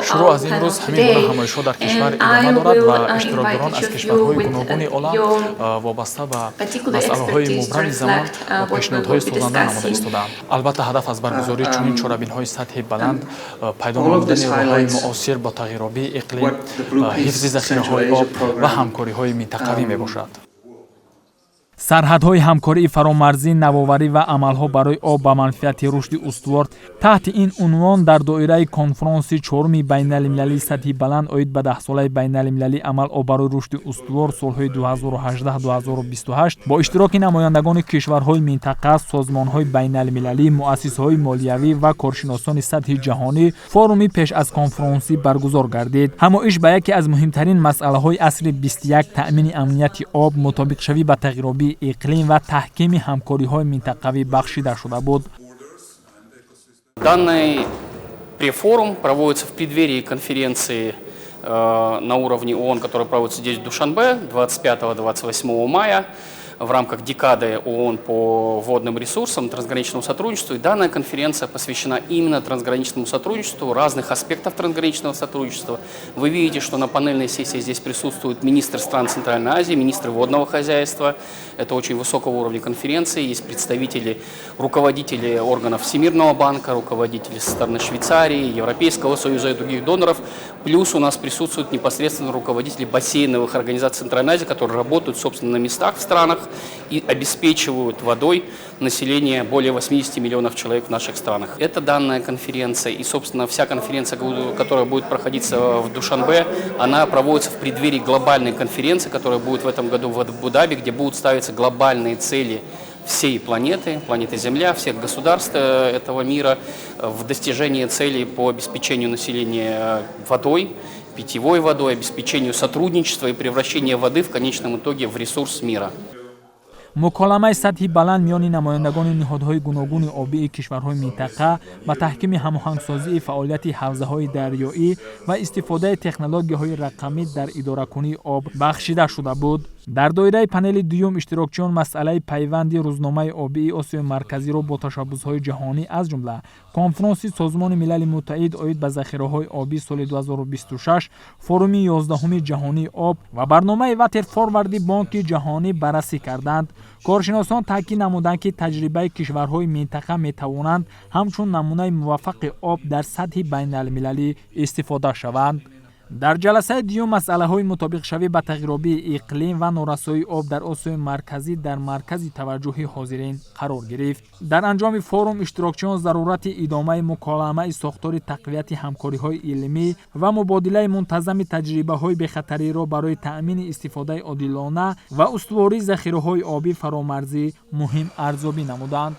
Шурӯъ аз имрӯз ҳамин гуна ҳамоишҳо дар кишвар идома дорад ва иштирокдорон аз кишварҳои гуногуни олам вобаста ба масъалаҳои мубрами замон ва пешниҳодҳои созанда намуда истодаанд. Албатта, ҳадаф аз баргузории чунин чорабиниҳои сатҳи баланд пайдо намудани роҳҳои муосир бо тағйиробии иқлим, ҳифзи захираҳои об ва ҳамкориҳои минтақавӣ мебошад. Сарҳадҳои ҳамкории фаромарзӣ, навоварӣ ва амалҳо барои об ба манфиати рушди устувор — таҳти ин унвон дар доираи конфронси чоруми байналмилалии сатҳи баланд оид ба Даҳсолаи байналмилалии амал «Об барои рушди устувор солҳои 2018-2028» бо иштироки намояндагони кишварҳои минтақа, созмонҳои байналмилалӣ, муассисаҳои молиявӣ ва коршиносони сатҳи ҷаҳонӣ форуми пеш аз конфронсӣ баргузор гардид. Ҳамоиш ба яке аз муҳимтарин масъалаҳои асри 21, таъмини амнияти об, мутобиқшавӣ ба тағйиробии иқлим ва таҳкими ҳамкориҳои минтақавӣ бахшида шуда буд. Данный префорум проводится в преддверии конференции на уровне ООН, которая проводится здесь, в Душанбе, 25-28 мая в рамках декады ООН по водным ресурсам, трансграничному сотрудничеству. И данная конференция посвящена именно трансграничному сотрудничеству, разных аспектов трансграничного сотрудничества. Вы видите, что на панельной сессии здесь присутствуют министры стран Центральной Азии, министры водного хозяйства. Это очень высокого уровня конференции. Есть представители, руководители органов Всемирного банка, руководители со стороны Швейцарии, Европейского союза и других доноров. Плюс у нас присутствуют непосредственно руководители бассейновых организаций Центральной Азии, которые работают, собственно, на местах в странах и обеспечивают водой население более 80 миллионов человек в наших странах. Это данная конференция и, собственно, вся конференция, которая будет проходиться в Душанбе, она проводится в преддверии глобальной конференции, которая будет в этом году в Абу-Даби, где будут ставиться глобальные цели всей планеты, планеты Земля, всех государств этого мира в достижении целей по обеспечению населения водой, питьевой водой, обеспечению сотрудничества и превращению воды в конечном итоге в ресурс мира. Муколамаи сатҳи баланд миёни намояндагони ниҳодҳои гуногуни обии кишварҳои минтақа ба таҳкими ҳамоҳангсозии фаъолияти ҳавзаҳои дарёӣ ва истифодаи технологияҳои рақамӣ дар идоракунии об бахшида шуда буд. Дар доираи панели дуюм иштирокчиён масъалаи пайванди рӯзномаи обии Осиёи Марказиро бо ташаббусҳои ҷаҳонӣ, аз ҷумла конфронси Созмони Милали Муттаҳид оид ба захираҳои обӣ соли 2026, форуми 11-уми ҷаҳонии об ва барномаи Water Forward и Бонки Ҷаҳонӣ баррасӣ карданд. Коршиносон таъкид намуданд, ки таҷрибаи кишварҳои минтақа метавонанд ҳамчун намунаи муваффақи об дар сатҳи байналмилалӣ истифода шаванд. Дар ҷаласаи дуюм масъалаҳои мутобиқшавӣ ба тағйиробии иқлим ва норасоии об дар Осиёи Марказӣ дар маркази таваҷҷӯҳи ҳозирин қарор гирифт. Дар анҷоми форум иштирокчиён зарурати идомаи муколамаи сохтори, тақвияти ҳамкориҳои илмӣ ва мубодилаи мунтазами таҷрибаҳои бехатариро барои таъмини истифодаи одилона ва устувории захираҳои обӣ фаромарзӣ муҳим арзёбӣ намуданд.